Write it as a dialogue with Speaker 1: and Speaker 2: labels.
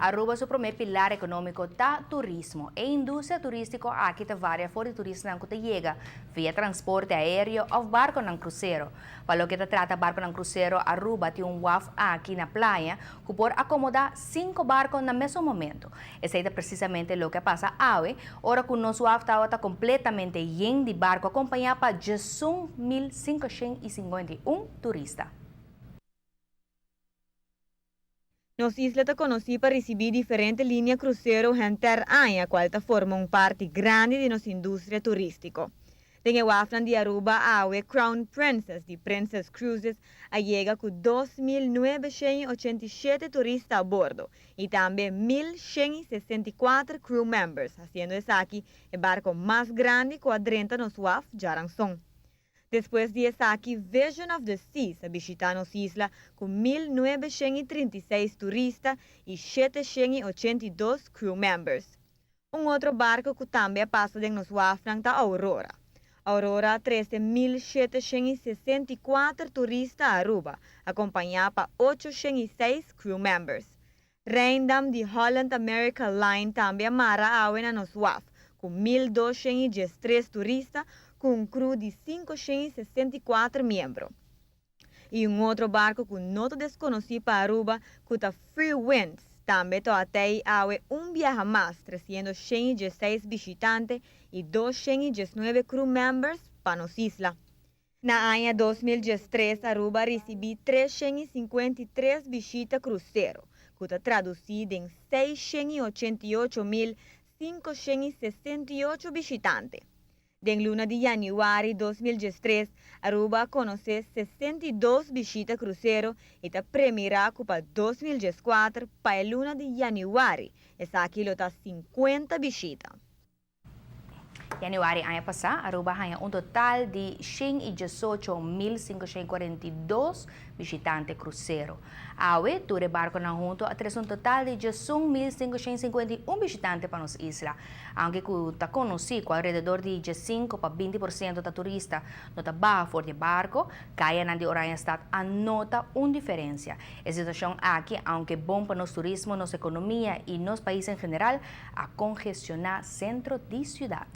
Speaker 1: Aruba su prome pilar economico ta turismo. E industria turistico aki ta varia for di turistanan cu ta yega via transporte aereo of barconan crucero. Pa loke ta trata barconan crucero, Aruba tin un waf aki na Playa cu por acomoda cinco barco na mesun momento. Esey ta precisamente loke a pasa awe, ora cu nos waf tawata completamente yen di barco acompaña pa 11,551 turista.
Speaker 2: Nos isla ta conoci pa ricibi diferente linea crucero henter aña cual ta forma un parti grandi di nos industria turistico. Den e wafnan di Aruba awe Crown Princess di Princess Cruises a yega cu 2987 turista a bordo y tambe 1164 crew members, haciendo esaki e barco mas grandi cu a drenta nos waf djaranson. Despues di esaki Vision of the Seas a bishita nos isla cu 1936 turista y 782 crew members. Un otro barco cu tambe a pasa den nos wafnan ta Aurora. Aurora a trece 1764 turista Aruba, acompaña pa 806 crew members. Rijndam di Holland America Line tambe a mara awe na nos waf, cu 1213 turista, cu un crew di 564 miembro. Y un otro barco cu no ta desconoci pa Aruba, cu ta Free Winds, tambe t'ey awe un biaha mas, treciendo 116 bishitante y 219 crew members pa nos isla. Na aña 2013, Aruba a ricibi 353 bishita crucero, cu ta traduci den 688.568 bishitante. Den luna di januari 2013, Aruba a conoce 62 bishita crucero y ta premira cu pa 2014, pa luna di januari, esaki lo ta 50 bishita.
Speaker 1: Januari aña pasa, Aruba a haya un total di 118.542 bishitante crucero. Awe, tur e barconan hunto a trece un total di 11.551 bishitante pa nos isla. Aunke cu ta conoci cu alrededor di 5 pa 20% di turista no ta baha for di barco, cayanan di Oranjestad a nota un diferencia. E situacion aki, aunke bon pa nos turismo, nos economia y nos pais en general, a congestiona centro di ciudad.